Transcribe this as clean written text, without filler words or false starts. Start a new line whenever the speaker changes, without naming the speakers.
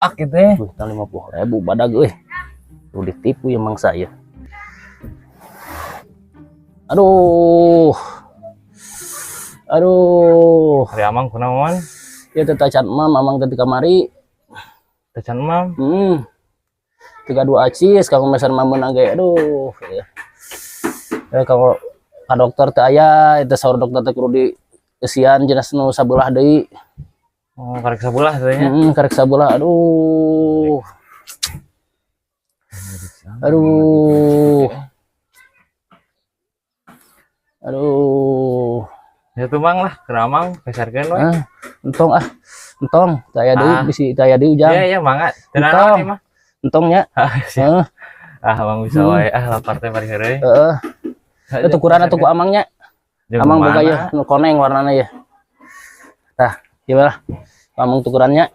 Ak gitu ya.
Wih, 50.000 badag euy. Lu ditipu ya mang saya. Aduh. Aduh.
Ari Amang kunaon?
Ya teh tacan emam, Amang teh di kamari.
Tacan emam.
Tiga dua acis kanggo meser mameun ge. Aduh. Ya, ya kalau ka dokter teh aya, itu saur dokter teh kudu di eusian jelas nu sabelah deui.
Oh, karek sabelah teh nya.
Karek sabelah. Aduh. Aduh. Aduh.
Ya tuh, Mang, lah, ke Amang peserkeun we.
Ah, entong ah. Entong, teu aya deui
Ah.
bisi teu aya deui, Ujang.
Iya, mangga. Tenang
Entong.
mah.
Entong nya.
Ah, siap.
Heeh,
Ah, Amang bisa wae. Ah, lapar teh bari heureuy.
Heeh. Itu tukuran atuh ku Amangnya.
Jeung
Amang boga
mana?
ya, nu koneng warnana ya. Tah, ieu lah. Amang tukurannya.